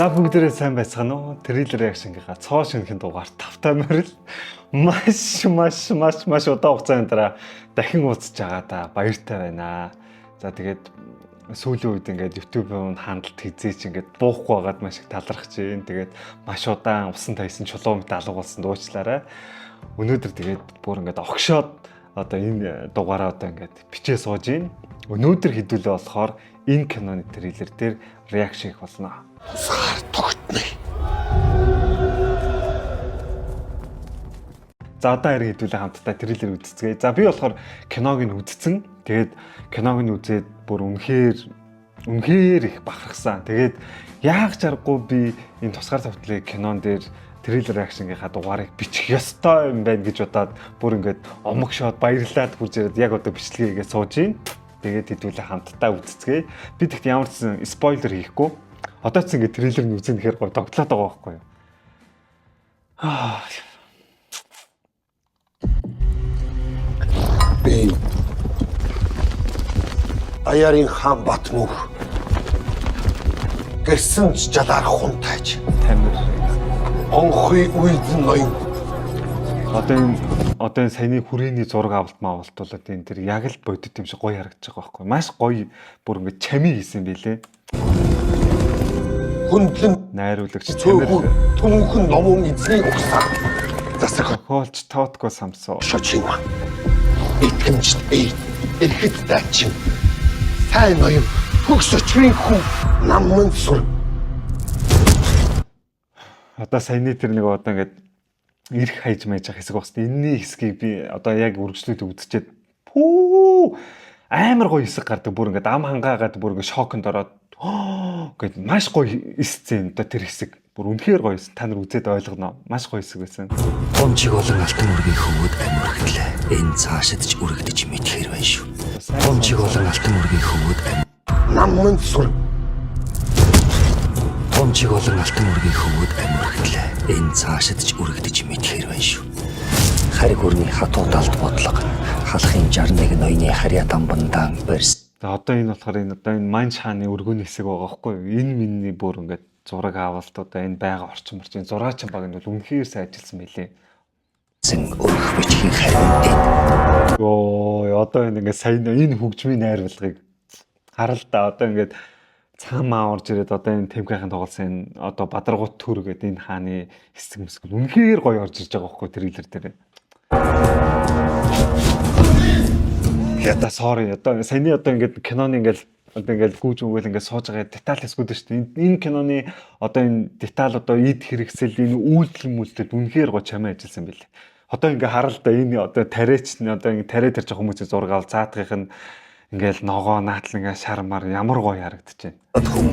За бүгдээрээ сайн байцгаана уу? Трейлер reaction-гийнхаа цоо шинэхэн дугаар тавтай морил маш маш маш маш удаан хугацааны дараа дахин уулзж байгаадаа баяртай байна. За тэгээд сүүлийн үед ингээд YouTube-ын хандлт хизээч ингээд буухгүй байгаад маш их талархаж байна. Тэгээд маш удаан усан тайсан чулуу мэт алга болсон дуучлаарай. Өнөөдөр тэгээд бүр ингээд огшоод одоо энэ дугаараа одоо ингээд бичээ сууж байна. Өнөөдөр хэдүүлээ болохоор энэ киноны трейлер дээр reaction хийх болно. Тусгаар тогтно. За одоо харин хэдүүлээ хамтдаа трейлер үзцгээе. За би болохоор киног нь үзсэн. Тэгээд киног нь үзээд бүр үнэхээр үнэхээр их бахархсан. Тэгээд яах чаргагүй би энэ тусгаар тогтлыг кинон дээр трейлер reaction-гийнхаа дугаарыг бичих ёстой юм байна гэж бодоод бүр ингээд омогшоод баярлаад хурж ирээд яг одоо бичлэгээ хийгээ сууж байна. Тэгээд хэдүүлээ хамтдаа үзцгээе. Би тэгт ямар ч сан спойлер хийхгүй. Одоо ч ингээд трейлер нь үзэн гэхээр гоё тоглоод байгаа байхгүй юу? Аа Би Аярын хаан Батмөнх гэрсэн ч жалаар хунтайж тамир. Гонхой үйдэн ноён Одоо энэ саяны хүрээний зураг авалт маавалт бол энэ тэр яг л бодит юм шиг гоё харагдаж байгаа байхгүй. Маш гоё бүр ингээд чами хийсэн байлээ. Хүндлэн Найруулагч Тамир цөөхөн түнхэн номон эзний угсаа засаг зохиолч Тоотко Самсо. шочин итгэмжт эй эрхэд дайчин сайн ноён төгс өчрийн хүн намман сур Одоо саяны тэр нэг одоо ингээд ирэх хайж майж байгаа хэсэг багс. Энийний хэсгийг би одоо яг үргэлжлүүлээд үзчихэд пүү амар гоё хэсэг гардаг. Бүр ингээд ам хангаагаад бүр ингээд шоконд ороод гэд маш гоё сцен одоо тэр хэсэг. Бүр үнэхээр гоё хэсэг. Та нар үзээд ойлгоно. Маш гоё хэсэг байсан. Гомчиг болон алтан үргийн хөвгүүд амь үргэлээ. Энэ цаашид ч үргэлдэж мэдхээр байна шүү. Гомчиг болон алтан үргийн хөвгүүд амь намман сур Гомчиг болон алтан үргийн хөвгүүд амь үргэлээ. Энэ цаашид ч үргэлдэж мэдхээр байна шүү. Хариг үрний хатуу талд бодлого. Халахын 61 ноёны харьяа дамбандаан барьс. За одоо энэ болохоор энэ одоо энэ Манж хааны өргөөний хэсэг байгаа байхгүй юу? Энэ миний бүр ингээд зураг авалт одоо энэ байгаа орчин морчин зураачин баг нь бол үнэхээр сайн ажилласан байлээ. Зэн өрх бичгийн харин энэ. Йоо одоо энэ ингээд сайн энэ хөгжмийн найруулгыг харал да одоо ингээд цаамаа орж ирээд одоо энэ Тэмхайхын тоглосон энэ одоо Бадаргуут төр гэдэг энэ хааны хэсэг мэсэг үнэхээр гоё орж ирж байгаа байхгүй трейлер дээр. Ята sorry одоо саяны одоо ингээд киноны ингээд одоо ингээд гүүж өгөөл ингээд сууж байгаа деталь хэсгүүд шүү дээ. Энэ киноны одоо энэ деталь одоо эд хэрэгсэл энэ үйлдэл мүлдэд үнэхээр гоё чамаа ажилласан байлээ. Одоо ингээд харал да энэ одоо тариач нь одоо ингээд тариа тарж байгаа хүмүүсийн зураг авал цаадгийнх нь ингээд ногоо наатал ингээд шармар ямар гоё харагдаж байна. Хүн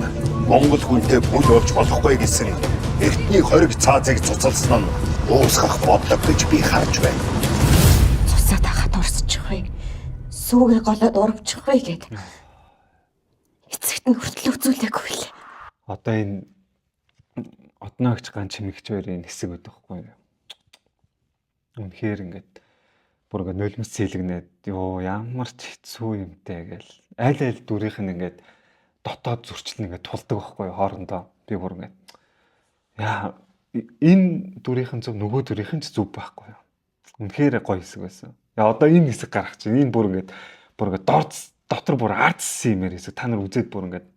Монгол хүнтэй бүл болж болохгүй гэсэн эртний хориг цаазыг цуцалсан нь уусгах бодлого гэж би харж байна. Цусаа тахад орсчих вэ? Сүүгээ голоод урвчих вэ гэд. Эцэгт нь хүртэл үзүүлээгүй лээ. Одоо энэ одноогч ган чимэгч хоёрын хэсэг байдаг хгүй юу? Үнэхээр ингээд бүр ингээд нулимс сэлгэнээд ёо ямар ч хэцүү юмтай гээл аль аль дүрийнх нь ингээд дотоод зөрчил нь ингээд тулдаг байхгүй юу хоорондоо би бүр ингээд яа энэ дүрийнх нь зөв нөгөө дүрийнх нь ч зөв байхгүй юу? Үнэхээр гоё хэсэг байсан. Яа одоо энэ хэсэг гарах чинь энэ бүр ингээд дор дотор бүр ардсан юмэр хэсэг та нар үзээд бүр ингээд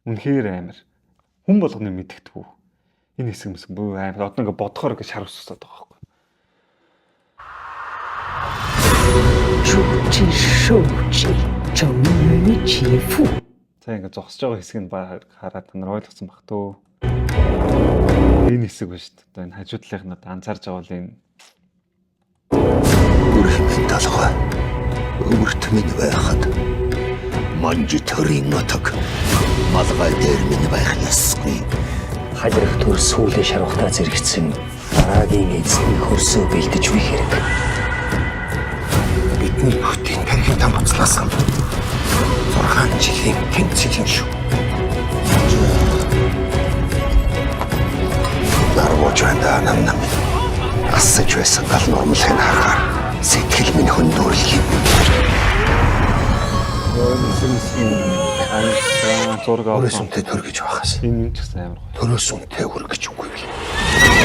үнэхээр амар хүн болгоны мэдгэдэггүй. Энэ хэсэг мэсэг бүр амар одоо ингээд бодохоор ингээд шар ус усаад байгаа байхгүй. 主之受之，正于其父。 За ингээд зогсож байгаа хэсэг нь хараад та нар ойлгосон бах төө. Энэ хэсэг ба шүү дээ. Одоо энэ хажуу талынх нь одоо анзаарж байгаа бол энэ Бүрх минь толгой өвөрт минь байхад манж төрийн нутаг малгай дээр минь байх ёсгүй. Халирх төр сүүлээ шарвахтаа зэрэгцэн дараагийн эзний хөрсөө бэлдэж буй хэрэг. Бидний хотын тархин там буцлаасан 6 жилийн тэмцэл юм шүү. Нарвууж байна да нам нам. Асаж байсан гал нурмлахыг харахаар сэтгэл минь хөндөөрл юм. Аа, зураг Өрөөс авсан. үнтэй төргөж байхаас Энэ юм ч гэсэн амар гоё. төрөөс үнтэй өргөж үгүй бил.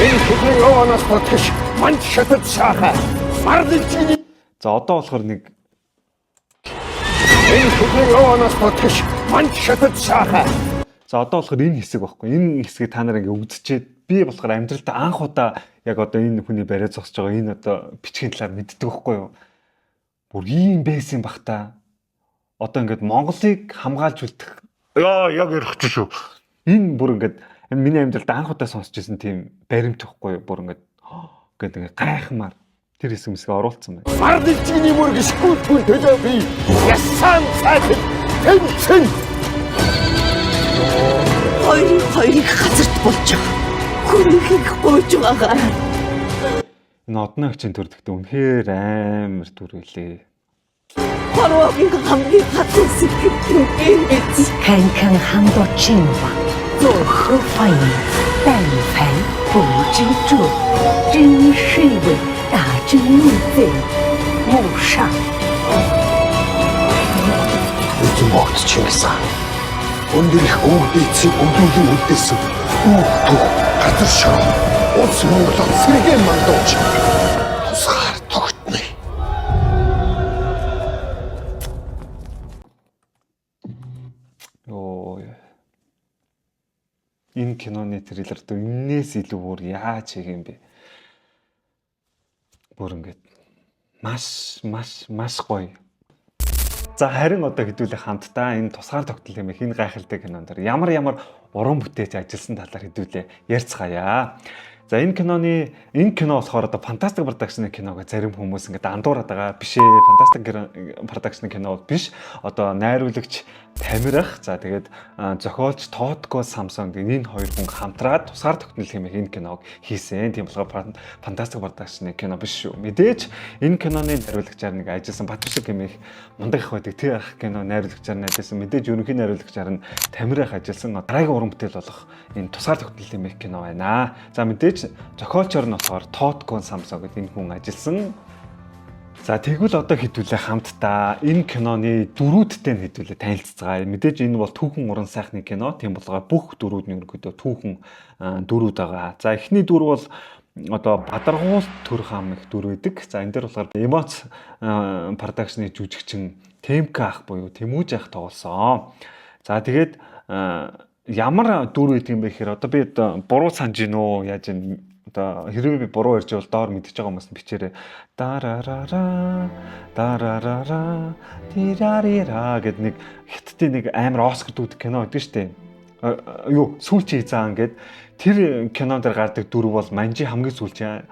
Энэ тэдний яваанаас бодгош манд шатад шаахаа. Марлалчгийн За, одоо болохоор нэг энэ тэдний яваанаас бодгош манд шатад шаахаа. За, одоо болохоор энэ хэсэг байхгүй. Энэ хэсгийг та нар ингээ үзчихэд би болохоор амьдралдаа анх удаа яг одоо энэ хүний бариа зогсож байгаа энэ одоо бичгийн талаар мэддэг байхгүй юу? Бүр ийм байсан бах та. Одоо ингээд Монголыг хамгаалж үлдэх. Яа, яг ярих чи шүү. Энэ бүр ингээд миний амьдралд анх удаа сонсч ирсэн тийм баримт байхгүй юу? Бүр ингээд гэдэг ингээд гайхмаар тэр хэсэг мэсгээ оруулсан байна. Марлалчгийн мөргөш гүйтгүн төлөө би ясан цайд тэнцэн. Хоёрын хоёрыг газарт болж байгаа. Хүнийхийг гуйж байгаа. Энэ одны агчийн төр гэхдээ үнэхээр амар дүр үлээ. Хорвоогийн хамгийн хатуу сэтгэл юм. 看看很多情话，作何反应？但凡不知者，真是为大智者无上。 Эзэн богд Чингис хаан. Өндөр их өвгдийцэг өвдүүлийн үлдээсэн үүх түүх газар шорон улс Монголоо сэргээ мандууч тусгаар тогтно. Йоо. Энэ киноны трейлер дөө энээс илүү бүр яаж хийх юм бэ? Бүр ингээд маш маш маш гоё. За, харин одоо хэдүүлээ хамтдаа энэ тусгаар тогтол юм их энэ гайхалтай кинон дээр ямар ямар уран бүтээлч ажилласан талаар хэдүүлээ ярьцгаая. За, энэ кино болохоор одоо Fantastic Production-ы киног зарим хүмүүс ингээд андуураад байгаа. Биш ээ, Fantastic Production-ы кино бол биш. Одоо найруулагч Тамир ах, за тэгээд зохиолч Тоотко Самсон гэх энэ хоёр хүн хамтраад тусгаар тогтнол хэмээх энэ киног хийсэн. Тийм болохоор Fantastic Production-ы кино биш шүү. Мэдээж энэ киноны найруулагчаар нэг ажилласан Батбишиг хэмээх мундаг ах байдаг. Тэр ах кино найруулагчаар нь ажилласан. Мэдээж ерөнхий найруулагчаар нь Тамир ах ажилласан. Дараагийн уран бүтээл болох энэ тусгаар тогтнол хэмээх кино байна. За, мэдээж зохиолчоор нь болохоор Тоотко Самсон гэдэг энэ хүн ажилласан. За, тэгвэл одоо хэдүүлээ хамтдаа энэ киноны дөрүүдтэй нь хэдүүлээ танилцацгаая. Мэдээж энэ бол түүхэн уран сайхны кино. Тийм болохоор бүх дөрүүд нь ерөнхийдөө түүхэн дөрүүд байгаа. За, эхний дүр бол одоо Бадаргуул төр хаан их дүр байдаг. За, энэ дээр болохоор Emoц production-ы жүжигчин Темка ах буюу Тэмүүж ах тоглосон. За, тэгээд ямар дүр байдаг юм бэ гэхээр одоо би одоо буруу санаж гин үү, яаж юм, одоо хэрвээ би буруу ярьж байвал доор мэдчихэж байгаа хүмүүс нь бичээрэй. Дарарара дарарара тирарира гэд нэг хятадын нэг амар Оскар дүүдэг кино байдаг шүү дээ. Юу, сүүлчийн эзэн хаан гэд тэр кинон дээр гардаг дүр бол Манжи хамгийн сүүлчийн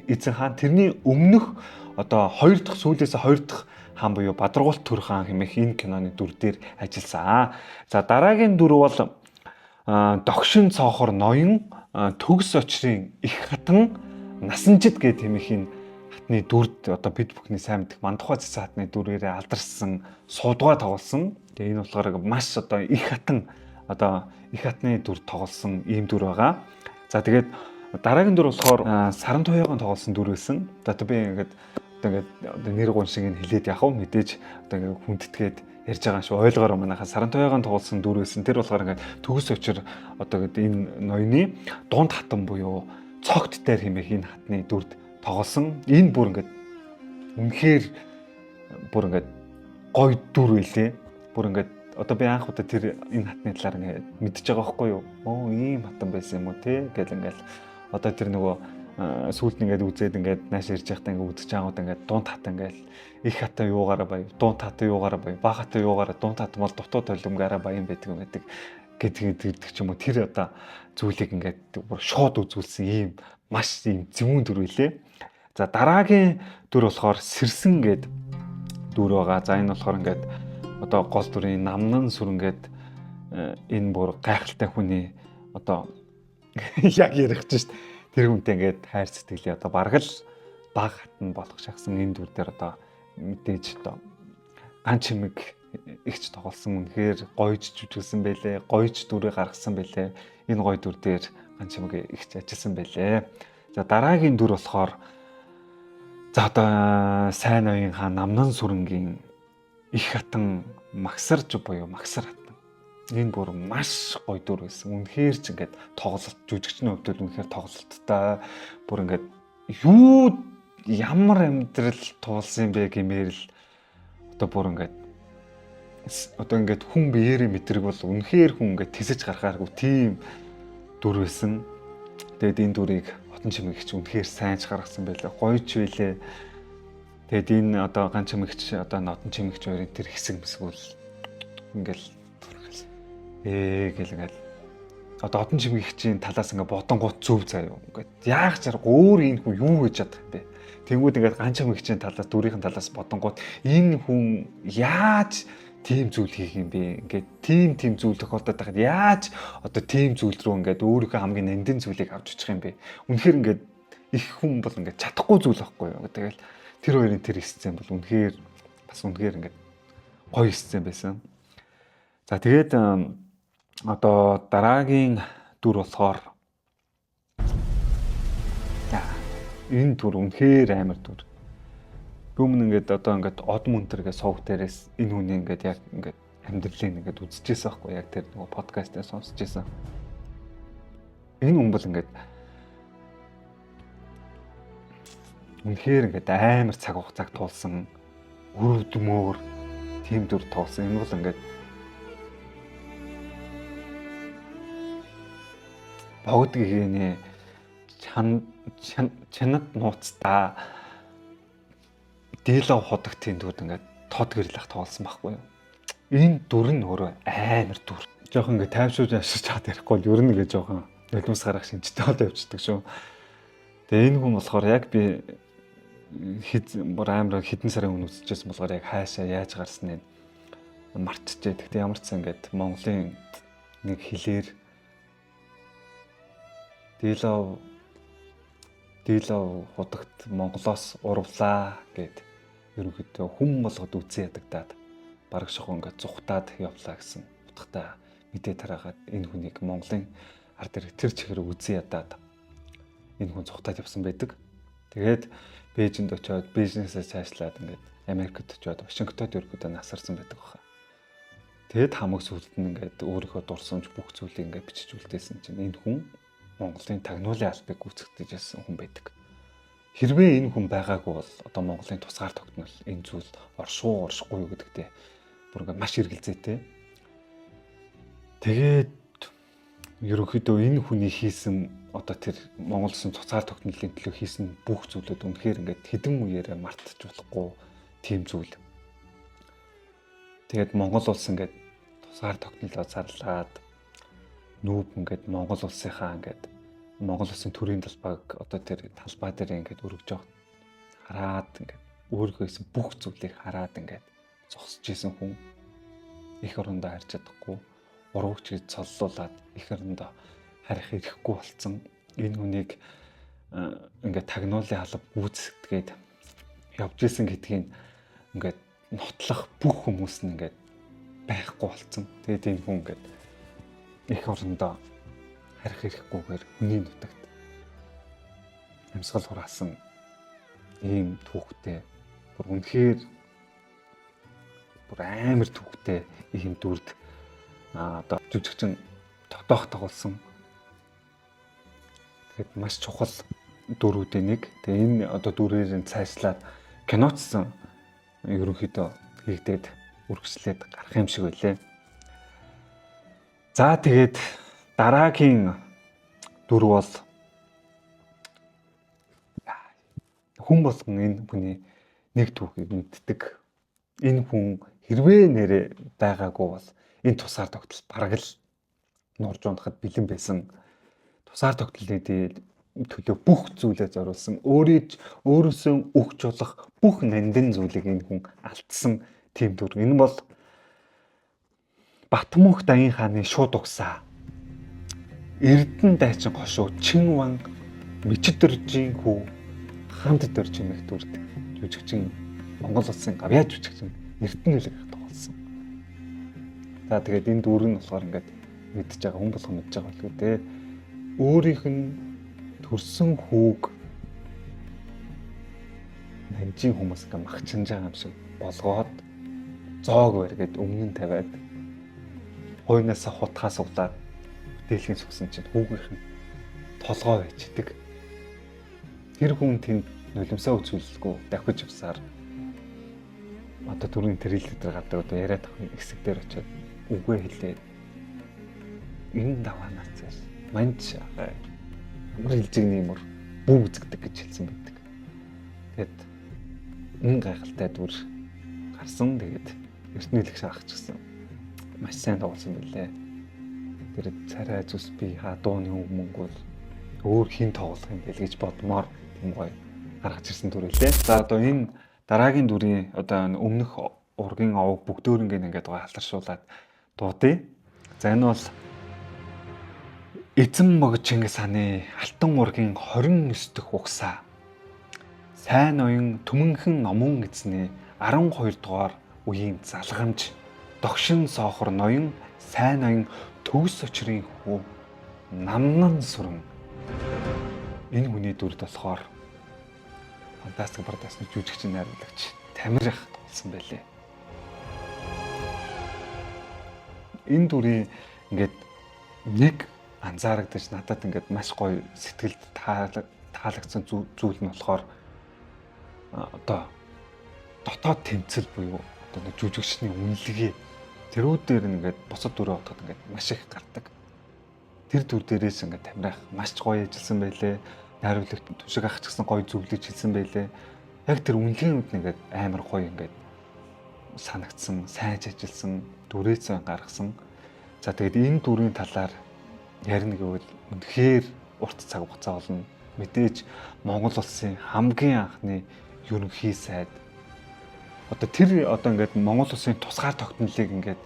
эзэн хаан, тэрний өмнөх одоо хоёр дахь, сүүлээс хоёр дахь хаан буюу Бадаргуул төр хаан хэмээх энэ киноны дүр дээр ажилласан. За, дараагийн дүр бол догшин цоохор ноён төгс очрын их хатан Насанжид гэх тэмэх энэ хатны дүрд одоо бид бүхний сайн мэдэх Мандухай цэцэн хатны дүрээрээ алдарсан суудгаа тоглосон. Тэгээ энэ болохоор маш одоо их хатан, одоо их хатны дүр тоглосон ийм дүр байгаа. За, тэгээд дараагийн дүр болохоор Саран туяагаан тоглосон дүр байсан. За, би ингээд одоо ингээд одоо нэр гун шиг нь хэлээд явах уу, мэдээж одоо ингээд хүндэтгээд ярьж байгаа юм шиг ойлгоорой манайхаа. Саран туяагаан тоглосон дүр байсан. Тэр болохоор ингээд төгс учир одоо ингээд энэ ноёны дунд хатан буюу цогт дээр хэмээх энэ хатны дүрд тоглосон. Энэ бүр ингээд үнэхээр бүр ингээд гоё дүр байлээ. Бүр ингээд одоо би анх удаа тэр энэ хатны талаар ингээд мэдчихэж байгаа байхгүй юу? Оо, ийм хатан байсан юм уу те гэл ингээд одоо тэр нөгөө сүүлд нь ингээд үзээд ингээд нааш ирж байхдаа ингээд үзэж байгаагаад ингээд дунд хатан ингээд их хатан юугаараа баяв, дунд хатан юугаараа баяв, баг хатан юугаараа, дунд хатан бол дутуу толимгаараа баян байдаг юм байдаг гэдэг ч юм уу, тэр одоо зүйлийг ингээд бүр шууд үзүүлсэн ийм маш ийм зөвүүн дүр байлээ. За, дараагийн дүр болохоор Сэрсэн гээд дүр байгаа. За, энэ болохоор ингээд одоо гол дүрийн намнан сүрэнгээд энэ бүр гайхалтай хүний одоо яг ярих чинь шүү дээ. Тэр хүнтэй ингээд хайр сэтгэлээ одоо бараг л баг хатан болох шахсан энэ дүр дээр одоо мэдээж одоо ган чимэг ихч тоглосон, үнэхээр гоёж жүжиглсэн байлээ, гоёж дүрээ гаргасан байлээ. Энэ гоё дүр дээр ган чимэг ихч ажилласан байлээ. За, дараагийн дүр болохоор за одоо сайн ноён хаан намнан сүрэнгийн Их хатан Магсарж буюу Магсар хатан. Энэ бүр маш гоё дүр байсан. Үнэхээр ч ингээд тоглолт, жүжигчний хувьд бол үнэхээр тоглолттой. Бүр ингээд юу ямар амьдрал туулсан юм бэ гэмээр л одоо бүр ингээд одоо ингээд хүн биеэрээ мэдрэг бол үнэхээр хүн ингээд тисэж гарахааргүй тийм дүр байсан. Тэгээд энэ дүрийг Хотон Чимэгч үнэхээр сайн ч гаргасан байлаа. Гоё ч байлээ. Тэгээд энэ одоо Ган Чимэгч одоо Нодон Чимэгч хоёрын тэр хэсэг мэсэг бол ингээл гэл ингээл одоо Одон Чимэгчийн талаас ингээ бодонгууд зөв заяа. Ингээд яах чарга өөр энэ хүн юу гэж чадах юм бэ? Тэнгүүд ингээд Ган Чимэгчийн талаас, дүрийн талаас бодонгууд энэ хүн яаж тийм зүйл хийх юм бэ? Ингээд тийм зүйл тохиолдоод байхад яаж одоо тийм зүйл рүү ингээд өөрийнхөө хамгийн нандин зүйлийг авч очих юм бэ? Үнэхээр ингээд их хүн бол ингээд чадахгүй зүйл байхгүй юу? Тэгэл тэр хоёрын тэр сцен бол үнэхээр бас үнэхээр ингээд гоё сцен байсан. За тэгээд одоо дараагийн дүр болохоор энэ дүр үнэхээр амар дүр. Би өмнө ингээд одоо ингээд од мөнтер гэж сувг дээрээс энэ хүний ингээд яг ингээд амьдралыг ингээд үзчихсэн байхгүй яг тэр нөгөө подкастыг сонсч байсан. Энэ хүн бол ингээд үнэхээр ингээд амар цаг хугацааг туулсан, өрөвдмөр тийм дүр туулсан. Энэ бол ингээд богд гэгээний чанад нууцтай Дилов ходогтын дүрд ингээд тод гэрлэх тоглосон байхгүй юу? Энэ дүр нь өөрөө амар дүр. Жохон ингээд тайвшруулж ашиж чад ярихгүй бол ер нь ингээд жохон нулимс гарах шинжтэй бол явчихдаг шүү. Тэгээ энэ хүн болохоор яг би бүр амар хэдэн сарын өмнө үзчихсэн болохоор яг хаашаа яаж гарсныг мартчихжээ. Гэхдээ ямар ч сан ингээд Монголын нэг хэлээр Дилов худагт Монголоос урвлаа гэд ерөнхийдөө хүн болгоод үзэн ядагдаад бараг шохон ингээд зүхтаад явлаа гэсэн утгатай мэдээ тараагаад энэ хүнийг Монголын ард ирэг тэр чигээр үзэн ядаад энэ хүн зүхтаад явсан байдаг. Тэгээд Бээжинд очиод бизнесээ цаашлаад ингээд Америкт очиод Вашингтонд ерөнхийдөө насарсан байдаг баха. Тэгээд хамаг сүлд нь ингээд өөрийнхөө дурсамж бүх зүйлийг ингээд бичиж үлдээсэн чинь энэ хүн Монголын тагнуулын албыг гүйцэтгэж байсан хүн байдаг. Хэрвээ энэ хүн байгаагүй бол одоо Монголын тусгаар тогтнол энэ зүйл оршуу оршихгүй юу гэдэгтээ бүр ингээд маш эргэлзээтэй. Тэгээд ерөнхийдөө энэ хүний хийсэн одоо тэр Монгол улсын тусгаар тогтнолын төлөө хийсэн бүх зүйлүүд үнэхээр ингээд хэдэн үеэрээ мартаж болохгүй тийм зүйл. Тэгээд Монгол улс ингээд тусгаар тогтнолоо зарлаад нүүб ингээд Монгол улсынхаа ингээд Монгол улсын төрийн талбайг одоо тэр талбай дээр ингээд өргөж явах хараад ингээд өөрийнхөө хийсэн бүх зүйлийг хараад ингээд зогсож исэн хүн эх орондоо харж чадахгүй, уруугч гэж цоллуулад эх орондоо харих ирэхгүй болцсон. Энэ хүнийг ингээд тагнуулын алба гүйцэтгээд явж исэн гэдгийг ингээд нотлох бүх хүмүүс нь ингээд байхгүй болцсон. Тэгээд энэ хүн ингээд эх орондоо харих ирэхгүйгээр хүний нутагт амьсгал хураасан ийм түүхтэй, бүр үнэхээр бүр амар түүхтэй ийм дүрд одоо жүжигчин тодоох тоглосон. Тэгээд маш чухал дүрүүдийн нэг. Тэгээ энэ одоо дүрээр нь цаашлаад киноцсон ерөнхийдөө хийгдээд үргэлжлээд гарах юм шиг байлээ. За тэгээд дараагийн дүр бол хүн болгон энэ хүний нэг түүхийг мэддэг. Энэ хүн хэрвээ нэрээ байгаагүй бол энэ тусгаар тогтол бараг л нурж унахад бэлэн байсан. Тусгаар тогтлын төлөө бүх зүйлээ зориулсан, өөрөөсөө өгч болох бүх нандин зүйлийг энэ хүн алдсан тийм дүр. Энэ бол Батмөнх Даян хааны шууд угсаа. Эрдэнэ дайчин гошуу Чинван Мичид дөржийн хүү Ханд дөрж хэмээх дүрд жүжигчин Монгол улсын гавьяа жүжигчин Эрдэнэ үлэг тоглосон. За тэгээд энэ дүр нь болохоор ингээд мэдж байгаа хүн болгон мэдж байгаа болгүй дээ. Өөрийнх нь төрсөн хүүг нанжийн хүмүүс ингээ магчинж байгаа юм шиг болгоод Зоог барь гэд өмнө нь тавиад хойноосоо хутгаа суглаад бүтээлгийн сүгсэн чинь хүүгийнх нь толгой байждаг. Тэр хүн тэнд нулимсаа үзүүлэлгүй давхиж явсаар одоо түрүүний трейлер дээр гардаг одоо яриад байгаа хэсэг дээр очиод үгээ хэлээд энэ даваанаас цааш манж ямар илжигний мөр бүү үзэгдэг гэж хэлсэн байдаг. Тэгээд энэ гайхалтай дүр гарсан. Тэгээд Эрдэнэ хэлэх шахах ч гэсэн маш сайн тоглосон байлээ. Тэр царай зүс би ха дууны үг мөнгө бол өөр хин тоглох юм бэ гэж бодмоор тийм гоё гаргаж ирсэн дүр үлээ. За одоо энэ дараагийн дүрийн одоо өмнөх ургийн овог бүгдөөрөнг ингээд гоё халаршуулад дуудъя. За энэ бол Эзэн мог Чингис хааны Алтан ургийн 29 дэх угсаа. Сайн оюун түмэнхэн номун эзний 12 дугаар үеийн залгамж догшин соохор ноён сайн оюун төгс очрын хүү намнан сүрэн. Энэ хүний дүрд болохоор Фантастик Бардасны жүжигчин найруулагч Тамир их тоглосон байлээ. Энэ дүрийн ингээд нэг анзаарагдаж надад ингээд маш гоё сэтгэлд таалагдсан зүйл нь болохоор одоо дотоод тэмцэл буюу одоо нэг жүжигчний үнэлгээ тэрүүд дээр ингээд бусад дүрээ бодоход ингээд маш их гардаг. Тэр дүр дээрээс ингээд Тамирах маш гоё ажилласан байлээ. Найруулагч Түшиг ах ч гэсэн гоё зөвлөж хэлсэн байлээ. Яг тэр үнэлгээнд нь ингээд амар гоё ингээд санагдсан, сайж ажилласан, дүрээ зэн гаргасан. За тэгээд энэ дүрийн талаар ярина гэвэл үнэхээр урт цаг хугацаа болно. Мэдээж Монгол улсын хамгийн анхны ерөнхий сайд одоо тэр одоо ингээд Монгол улсын тусгаар тогтнолыг ингээд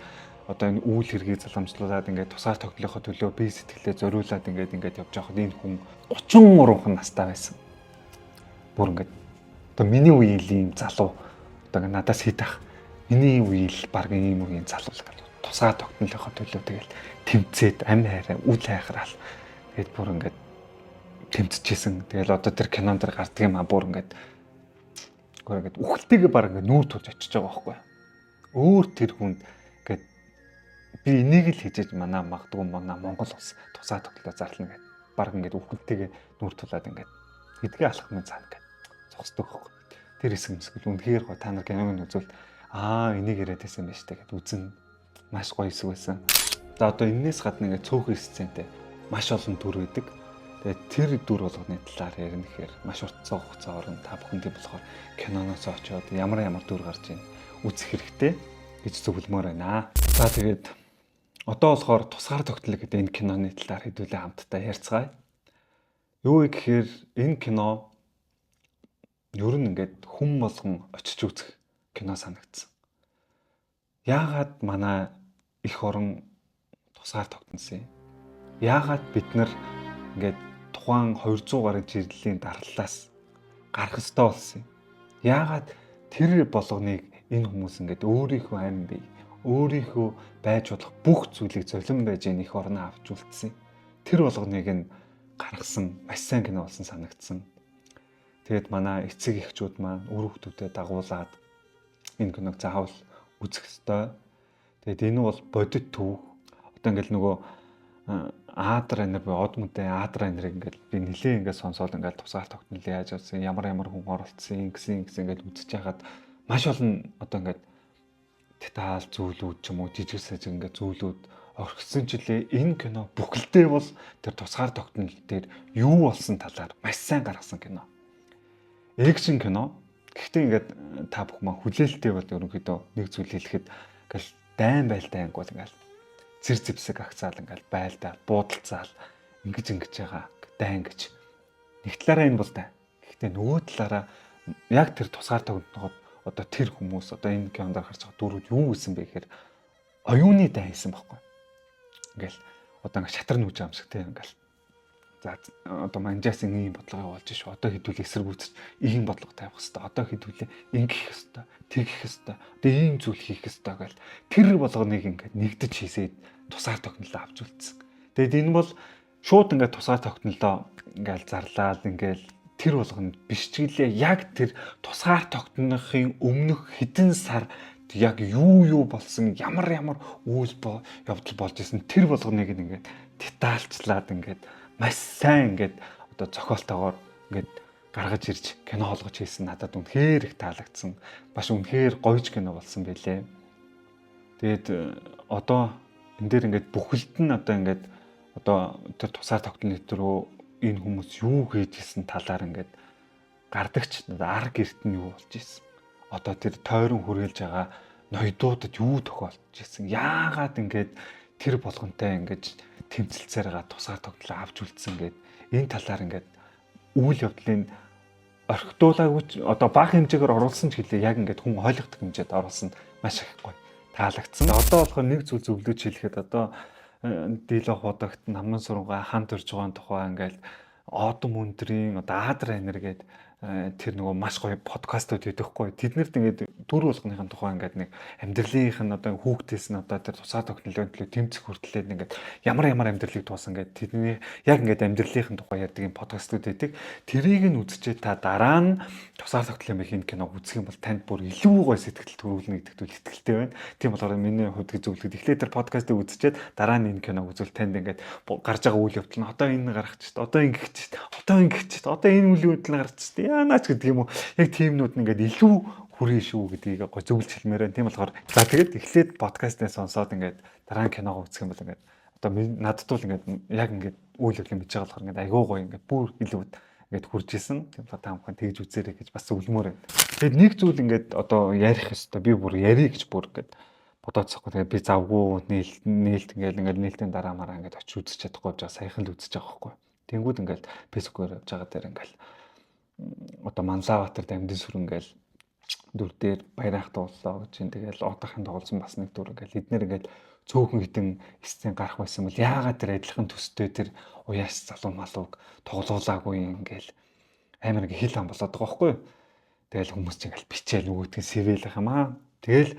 одоо энэ үйл хэргийг залгамжлуулад ингээд тусгаар тогтнолынхоо төлөө бие сэтгэлээ зориулаад ингээд явж байхад энэ хүн 33 настай байсан. Бүр ингээд одоо миний үеийн ийм залуу одоо ингээд надаас хэд ах миний үеийн л баг ийм үеийн залуу л ингээд тусгаар тогтнолынхоо төлөө тэгэл тэмцээд амь хайраа үл хайхраал тэгээд бүр ингээд тэмцэжсэн. Тэгэл одоо тэр кинон дээр гардаг юм а бүр ингээд ингээд үхэлтэйгээ баг ингээд нүүр тулж очиж байгаа байхгүй. Өөр тэр хүнд ингээд би энийг л хийжээж манай магадгүй манай Монгол улс тусаа тоглоо зарлана гэд баг ингээд үхэлтэйгээ нүүр тулаад ингээд хэдгээ алхмын цаана ингээд зогсдог байхгүй. Тэр хэсэг мэсгэл үнэхээр гоё. Та нар киног нь үзвэл аа энийг яриад байсан юм байна штэ гэд үзэн маш гоё хэсэг байсан. За одоо энээс гадна ингээд цөөхөн сцентэй маш олон дүр байдаг. Тэгээд тэр дүр болгоны талаар ярина гэхээр маш урт цаг хугацаа орно. Та бүхэн тийм болохоор киноноос очиод ямар ямар дүр гарч ийн үзэх хэрэгтэй гэж зөвлөмөр байна. За тэгээд одоо болохоор тусгаар тогтнол гэдэг энэ киноны талаар хэдүүлээ хамтдаа ярьцгаая. Юу вэ гэхээр энэ кино ер нь ингээд хүн болгон очиж үзэх кино санагдсан. Яагаад манай эх орон тусгаар тогтносон юм? Яагаад бид нар ингээд тухайн 200 гаруй жилийн дарлалаас гарах ёстой болсон юм? Яагаад тэр болгоныг энэ хүмүүс ингээд өөрийнхөө амь бие, өөрийнхөө байж болох бүх зүйлийг золин байж энэ эх орноо авч үлдсэн юм? Тэр болгоныг нь гаргасан маш сайн кино болсон санагдсан. Тэгээд манай эцэг эхчүүд маань үр хүүхдүүдэд дагуулад энэ киног заавал үзэх ёстой. Тэгээд энэ бол бодит түүх. Одоо ингээл нөгөө Аадраа нэр буюу од мүдэ Аадраа нэрийг ингээл би нилээ ингээд сонсоод ингээл тусгаар тогтнол яаж болсон, ямар ямар хүн оролцсон, ингэсэн ингэсэн ингээд үзэж байхад маш олон одоо ингээд деталь зүйлүүд ч юм уу жижиг сажиг ингээд зүйлүүд орхисон жилээ энэ кино бүхэлдээ бол тэр тусгаар тогтнол дээр юу болсон талаар маш сайн гаргасан кино. Экшн кино. Гэхдээ ингээд та бүхэн маань хүлээлттэй бол ерөнхийдөө нэг зүйл хэлэхэд ингээл дайн байлдаа ангуул ингээл зэр зэвсэг агцаал ингээл байлдаа буудалцаал ингэж ингэж байгаа дайн гэж. Нэг талаараа энэ бол дайн. Гэхдээ нөгөө талаараа яг тэр тусгаар тогтноход одоо тэр хүмүүс одоо энэ кинонд гарч байгаа дүрүүд юу гэсэн бэ гэхээр оюуны дайн хийсэн байхгүй. Ингээл одоо ингээ шатар нүүж байгаа юм шиг тийм ингээл. За одоо манжаас ийм бодлого явуулж шүү. Одоо хэдүүлээ эсэргүүцэж ийм бодлого тавих хэвээр. Одоо хэдүүлээ ингэх хэвээр, тэгэх хэвээр. Одоо ийм зүйл хийх хэвээр гэл тэр болгоныг ингээд нэгдэж хийсээд тусгаар тогтнолоо авч үлдсэн. Тэгээд энэ бол шууд ингээд тусгаар тогтнолоо ингээл зарлаал ингээл тэр болгонд биш ч гэлээ яг тэр тусгаар тогтнохын өмнөх хэдэн сар Яг юу юу болсон, ямар ямар үйл явдал болж исэн тэр болгоныг ингээд детальчлаад ингээд маш сайн ингээд одоо зохиолтойгоор ингээд гаргаж ирж кино олгож хийсэн надад үнэхээр их таалагдсан. Бас үнэхээр гоёж кино болсон байлээ. Тэгээд одоо энэ дээр ингээд бүхэлд нь одоо ингээд одоо тэр тусгаар тогтнол рүү энэ хүмүүс юу хийж исэн талаар ингээд гардагч ар герт нь юу болж исэн. Одоо тэр тойрон хүрээлж байгаа ноёдуудад юу тохиолдож исэн. Яагаад ингээд тэр болгонтой ингээд тэмцэлцээр байгаа тусгаар тогтнол авч үлдсэн гээд энэ талаар ингээд үйл явдлын орхитуулаагүй одоо бага хэмжээгээр оруулсан ч гэлээ яг ингээд хүн ойлгодог хэмжээд оруулсан маш их гоё таалагдсан. Одоо болохоор нэг зүйл зөвлөж хэлэхэд одоо Дило худагт наман сургаа ханд урж байгаа тухай ингээд Одом өндрийн одоо Адар анир гээд тэр нөгөө маш гоё подкастууд хийдэхгүй. Тэднэрт ингээд дүр болгоныхын тухай ингээд нэг амьдралынх нь одоо хүүхдээс нь одоо тэр тусгаар тогтнолын төлөө тэмцэх хүртлээр ингээд ямар ямар амьдралыг туусан ингээд тэдний яг ингээд амьдралынхын тухай ярьдаг юм подкастууд байдаг. Тэрийг нь үзчихээ та дараа нь тусгаар тогтнолын байх энэ киног үзэх юм бол танд бүр илүү гоё сэтгэл төрүүлнэ гэдэгт үл итгэлтэй байна. Тийм болохоор миний хувьд гэж зөвлөхөд эхлээд тэр подкастыг үзчихэд дараа нь энэ киног үзвэл танд ингээд гарч байгаа үйл явдал нь одоо энэ гарах ч одоо ингэх ч одоо ингэх ч одоо энэ үйл явдал нь гарч ч яанаач гэдэг юм уу. Яг тиймнүүд нь ингээд илүү хүрээ шүү гэдгийг гоо зөвлөж хэлмээр байна. Тийм болохоор за тэгээд эхлээд подкастыг сонсоод ингээд дараа нь киногоо үзэх юм бол ингээд одоо надад бол ингээд яг ингээд үйл явдлыг мэдж байгаа болохоор ингээд айгуу гоё ингээд бүр илүү ингээд хурж исэн. Тийм болохоор та бүхэн тэгж үзээрэй гэж бас зөвлөмөр байна. Тэгээд нэг зүйл ингээд одоо ярих ёстой. Би бүр ярих гэж бүр ингээд бодоод цахгүй. Тэгээд би завгүй нээлт ингээд ингээд нээлтийн дараа мараа ингээд очиж үзэж чадахгүй явж байгаа. Саяхан л үзэж байгаа байхгүй. Тэнгүүд ингээд Facebook-оор явж байгаа дээр ингээд одоо Манлабаатар дамдын сүрэн ингээл дүр дээр баяраах дууллаа гэж юм. Тэгэл одоохын тоглосон бас нэг дүр ингээл эднэр ингээл цөөхөн хитэн сцен гарах байсан бол яагаад тэр адилхан төстэй тэр уяас залуу малууг тоглоулаагүй ингээл амар ингээ хил ам болоод байгаа байхгүй юу. Тэгэл хүмүүс чинь ингээл бичээл нөгөөдг нь сэвэлэх юм аа. Тэгэл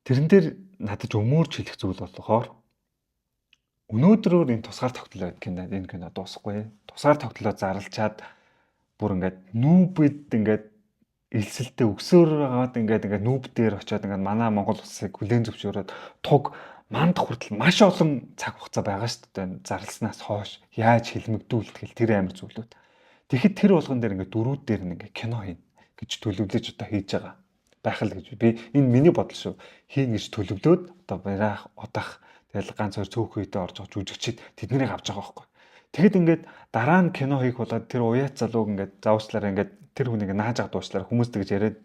тэрэн дээр надад өмөөрч хэлэх зүйл болохоор өнөөдрөөр энэ тусгаар тогтнол гэдэг кино энэ кино дуусахгүй. Тусгаар тогтнолоо зарлчаад бүр ингээд нүүбэд ингээд элсэлтээ өксөөр байгаад ингээд ингээд нүүб дээр очиод ингээд манай Монгол улсыг хүлээн зөвшөөрөөд туг мандах хүртэл маш олон цаг хугацаа байгаа шүү дээ. Зарласнаас хойш яаж хилмигдүүлтгэл тэр амар зүйлүүд. Тэгэхэд тэр болгон дээр ингээд дөрүүд дээр нь ингээд кино хийнэ гэж төлөвлөж одоо хийж байгаа байх л гэж би энэ миний бодол шүү. Хийн гэж төлөвлөөд одоо бараах удах тэгэл ганц хоёр цөөхөн үедээ орж байгаа жүжигчид тэднийг авч байгаа байхгүй. Тэгэхэд ингээд дараа нь кино хийх болоод тэр уяац залууг ингээд заавчлаараа ингээд тэр хүнийг нааж авах дуушлаар хүмүүс тэгж яриад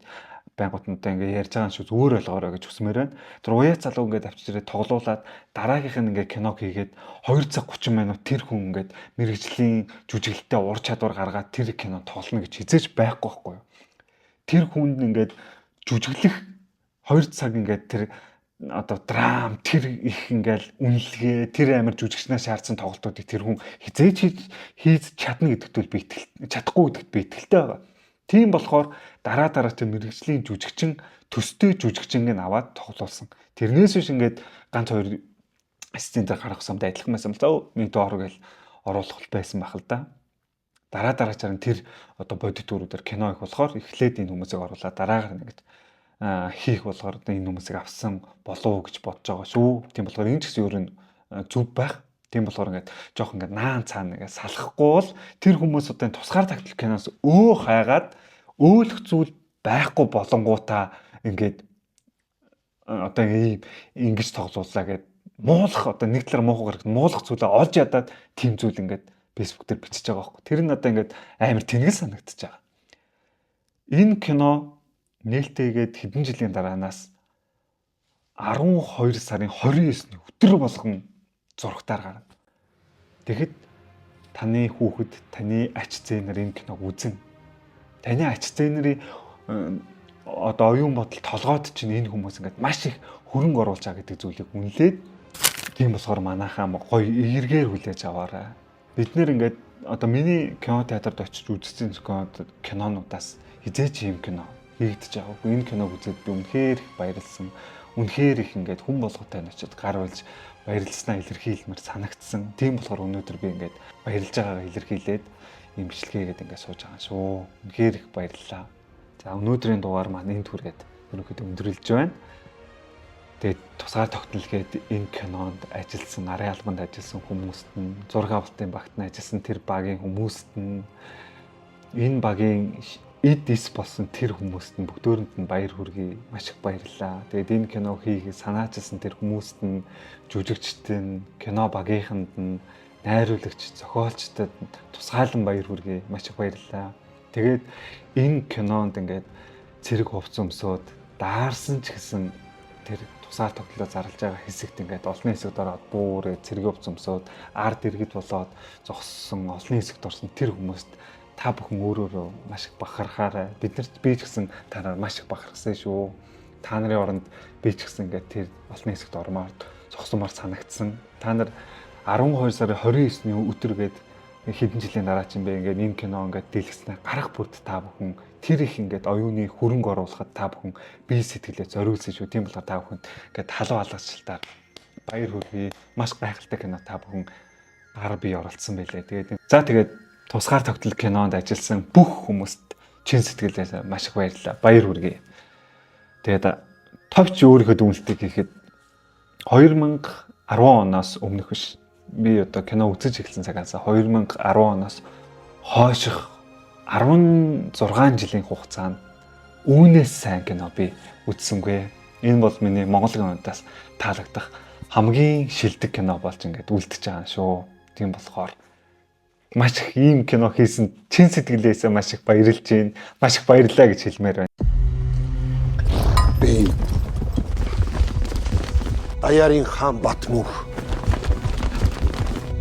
байнгутнуудаа ингээд ярьж байгаа юм шиг зүгээр ойлгоорой гэж хүсмээр байна. Тэр уяац залуу ингээд авчиж ирээд тоглуулад дараагийнх нь ингээд киног хийгээд 2 цаг 30 минут тэр хүн ингээд мэрэгжлийн жүжиглэлтэй ур чадвар гаргаад тэр кино тоглоно гэж хизээж байхгүй байхгүй юу. Тэр хүнд ингээд жүжиглэх 2 цаг ингээд тэр одоо драм тэр их ингээл үнэлгээ тэр амар жүжигчнээ шаардсан тоглолтуудыг тэр хүн хизээж хийж чадна гэдэгт би итгэл чадахгүй гэдэгт би итгэлтэй байгаа. Тийм болохоор дараа дараа тэр мэрэгжлийн жүжигчин төстэй жүжигчинг нь аваад тоглуулсан. Тэрнээс биш ингээд ганц хоёр сцен дээр гарах самд адилхан байсан бол нэг доор гэл оруулах байсан байх л да. Дараа дараачаар нь тэр одоо бодит дүрүүдээр кино их болохоор эхлээд энэ хүмүүсийг оруулаад дараагаар нь ингэж хийх болохоор энэ хүмүүсийг авсан болов уу гэж бодож байгаа шүү. Тийм болохоор энэ ч гэсэн ер нь зөв байх. Тийм болохоор ингээд жоох ингээд наан цаана ингээд салахгүй бол тэр хүмүүс одоо энэ тусгаар тагтал киноос өө хайгаад өөлөх зүйл байхгүй болонгуудаа ингээд одоо ийм ингэж тоглууллаа гэд муулах одоо нэг талаар муухай гарагт муулах зүйлээ олж ядаад тийм зүйл ингээд Facebook дээр бичиж байгаа байхгүй. Тэр нь одоо ингээд амар тэнэгэл санагдчихж байгаа. Энэ кино нээлттэйгээд хэдэн жилийн дараанаас 12 сарын 29-ний өдөр болгон зурагтаар гарна. Тэгэхэд таны хүүхэд, таны ач зээ нар энэ киног үзэн. Таны ач зээ нарын одоо оюун бодол толгойд чинь энэ хүмүүс ингээд маш их хөрөнгө оруулж байгаа гэдэг зүйлийг үнэлээд тийм болохоор манайхаа гоё эргээр хүлээж аваарай. Бид нэр ингээд одоо миний кино театрт очиж үзсэн кинонуудаас хизээч ийм кино хийгдэж байгаагүй. Энэ киног үзээд би үнэхээр их баярлсан. Үнэхээр их ингээд хүн болготой очиод гар болж баярлснаа илэрхийлмээр санагдсан. Тийм болохоор өнөөдөр би ингээд баярлж байгаагаа илэрхийлээд ийм бичлэгээгээд ингээд сууж байгаа шүү. Үнэхээр их баярлалаа. За өнөөдрийн дугаар маань энд хүргээд Ерөнхийдөө өндөрлөж байна. Тэгээд тусгаар тогтнол гээд энэ кинонд ажилласан, нарын албанд ажилласан хүмүүст нь, зураг авалтын багт нь ажилласан тэр багийн хүмүүст нь, энэ багийн эд эс болсон тэр хүмүүст нь бүгдөөрөнд нь баяр хүргэе. Маш их баярлалаа. Тэгээд энэ кино хийхийг санаачилсан тэр хүмүүст нь, жүжигчдэд нь, кино багийнханд нь, найруулагч, зохиолчдод тусгаалan баяр хүргэе. Маш их баярлалаа. Тэгээд энэ кинонд ингээд цэрэг хувцас өмсөөд даарсан ч гэсэн тэр тусгаар тогтлоо зарлж байгаа хэсэгт ингээд олонний хэсэгт ороод бүүрээ цэргийн хувцас өмсөөд ард иргэд болоод зогссон олонний хэсэгт орсон тэр хүмүүст та бүхэн өөрөөрөө маш их бахархаарай. Бид нарт би ч гэсэн та нар маш их бахархсан шүү. Та нарын оронд би ч гэсэн ингээд тэр олонний хэсэгт ормоор зогсомоор санагдсан. Та нар 12 сарын 29-ний өдөр гээд хэдэн жилийн дараа ч юм бэ ингээд энэ кино ингээд дэлгэснээр гарах бүрт та бүхэн тэр их ингээд оюуны хөрөнгө оруулахад та бүхэн бие сэтгэлээ зориулсан шүү. Тийм болохоор та бүхэнд ингээд халуун алгасчлалтаар баяр хүргэе. Маш гайхалтай кино та бүхэн гар бие оролцсон байлээ. Тэгээд за тэгээд тусгаар тогтнол кинонд ажилласан бүх хүмүүст чин сэтгэлээс маш их баярлалаа. Баяр хүргэе. Тэгээд товч өөрийнхөө дүгнэлтийг хийхэд 2010 оноос өмнөх биш. Би одоо кино үзэж эхэлсэн цагаас 2010 оноос хойших 16 жилийн хугацаанд үүнээс сайн кино би үзсэнгүй. Энэ бол миний Монгол кинодаас таалагдах хамгийн шилдэг кино болж ингээд үлдчихэж байгаа шүү. Тийм болохоор маш их ийм кино хийсэн чин сэтгэлээсээ маш их баярлж байна. Маш их баярлалаа гэж хэлмээр байна. Би Даярын хаан Батмөнх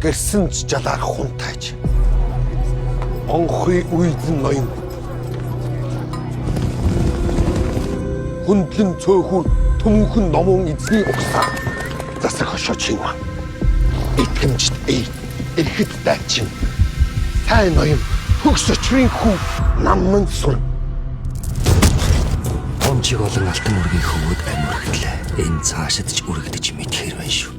гэрсэн ч жалаар хунтайж гонхой үйдэн ноён хүндлэн цөөхүр төмөнхөн номон эзний угсаа засаг хошоо чинва итгэмжт эй эрхэд дайчин сайн ноён төгс өчрийн хүү намман сүр Гомжиг болон алтан мөргийн хөвгүүд амь үргэлээ. Энэ цаашид ч үргэлдэж мэдхээр байна шүү.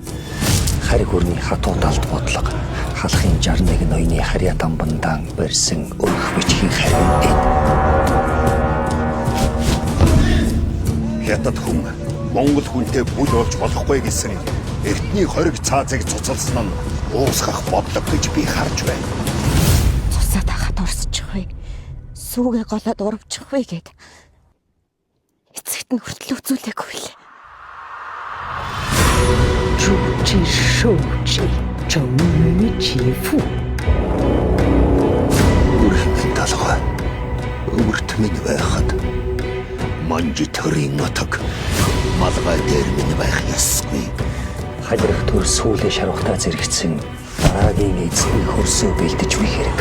Хариг өрний хатуу талд бодлого халахын 61 ноёны харьяа дамбандаан барьсан өрх бичгийн харин энэ. Хятад хүн Монгол хүнтэй бүл болж болохгүй гэсэн эртний хориг цаазыг цуцалсан нь уусгах бодлого гэж би харж байна. Цусаа та хат орсчих вэ? Сүүгээ голоод урамчих вэ гэд. Эцэгт нь хүртэл үзүүлээгүй лээ. 主之受之，周于其父。 Өрхөн толгой өвөрт минь байхад манж төрийн нутаг малгай дээр минь байх ёсгүй. Халирх төр сүүлээ шарвахтаа зэрэгцэн дараагийн эзний хөрсөө бэлдэж буй хэрэг.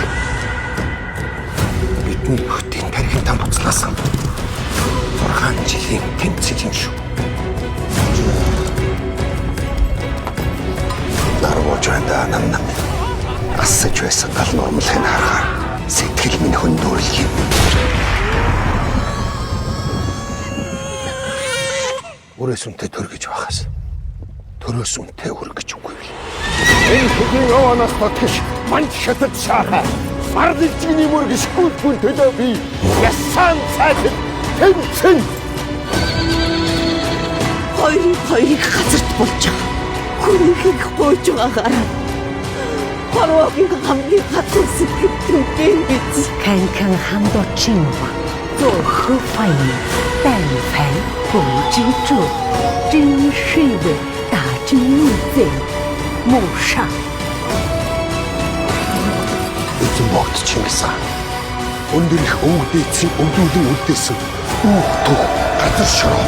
Бидний хотын тархин там буцлаасан 6 жилийн тэмцэл юм шүү. Нарвууж байна да нам нам. Асаж байсан гал нурмлахыг харахаар сэтгэл минь хөндөөрл юм. Өрөөс үнтэй төр гэж бахаас. Төрөөс үнтэй өр гэж үгүй бил. Энэ хөгийн яваанаас дотгош манж шатад шааха. Мар дэлжигний мөр гიშгүүл төлөө би ясан цайд тэмцэн. Хоёрын хоёрыг газарт болж байгаа. Хүнийхийг гуйж байгаагаар. Хорвоогийн хамгийн хатуу сэтгэл биз. 看看很多情话，作何反应？但凡不知者，真是为大智者莫杀。 Эзэн богд Чингис хаан. Өндөр их өвгдээцэн өвдүүлэн үлдээсэн үүх түүх газар шороо.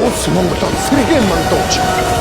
Улс Монголоо сэргээн мандууч.